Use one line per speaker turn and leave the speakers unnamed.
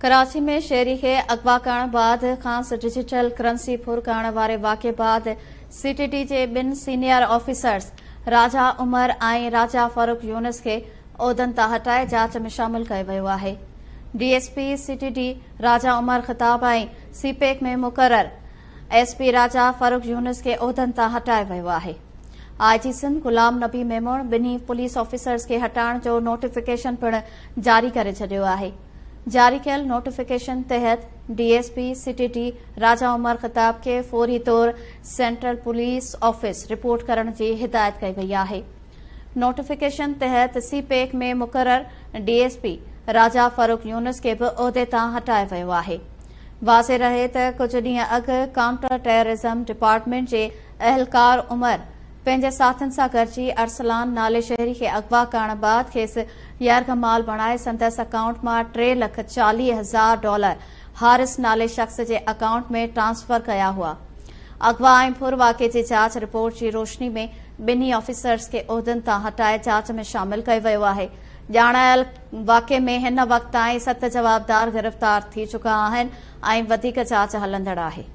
ڪراچي ۾ شهري کي اغوا ڪرڻ بعد کانئس ڊجيٽل ڪرنسي ڦر ڪرڻ واري واقعي بعد سي ٽي ڊي جي ٻن سينيئر آفيسرز راجا عمر ۽ راجا فرخ يونس کي عهدن تان هٽائي جاچ ۾ شامل ڪيو ويو آهي. D S P C T D Raja Umar Khattab ۽ C pack ۾ مقرر ايس پي راجا فرخ يونس کي عهدن تان هٽايو ويو آهي. آء جي سنڌ غلام نبي ميمڻ ٻنهي پوليس آفيسرز کي هٽائڻ جو نوٽيفڪيشن پڻ جاري ڪري ڇڏيو آهي. جاري ڪيل نوٽيفڪيشن تحت D S P C T D Raja Umar Khattab کي فوري طور سينٽرل پوليس آفيس رپورٽ ڪرڻ جي هدايت ڪئي وئي آهي. نوٽيفڪيشن تحت سي پيڪ ۾ مقرر D S P Raja Farrukh Younis کي به عهدي تان هٽايو ويو آهي. واضح رهي ته ڪجهه ڏينهن اڳ ڪائونٽر ٽيررازم ڊپارٽمينٽ جي اهلڪار عمر پنهنجي ساٿين سان گڏجي ارسلان نالي شهري کي اغوا ڪرڻ بعد کيس يرغمال بڻائي سندس اڪائونٽ مان 3,40,000 ڊالر حارث نالي شخص جي اڪائونٽ ۾ ٽرانسفر ڪيا هئا. اغوا ۽ ڦر واقعي جي جاچ رپورٽ جي روشني ۾ ٻنهي آفيسرز کي عهدن تان هٽائي جاچ ۾ شامل ڪيو ويو آهي. ڄاڻايل واقعي ۾ هن وقت تائين ست جوابدار گرفتار ٿي چڪا آهن ۽ وڌيڪ جاچ هلندڙ آهي.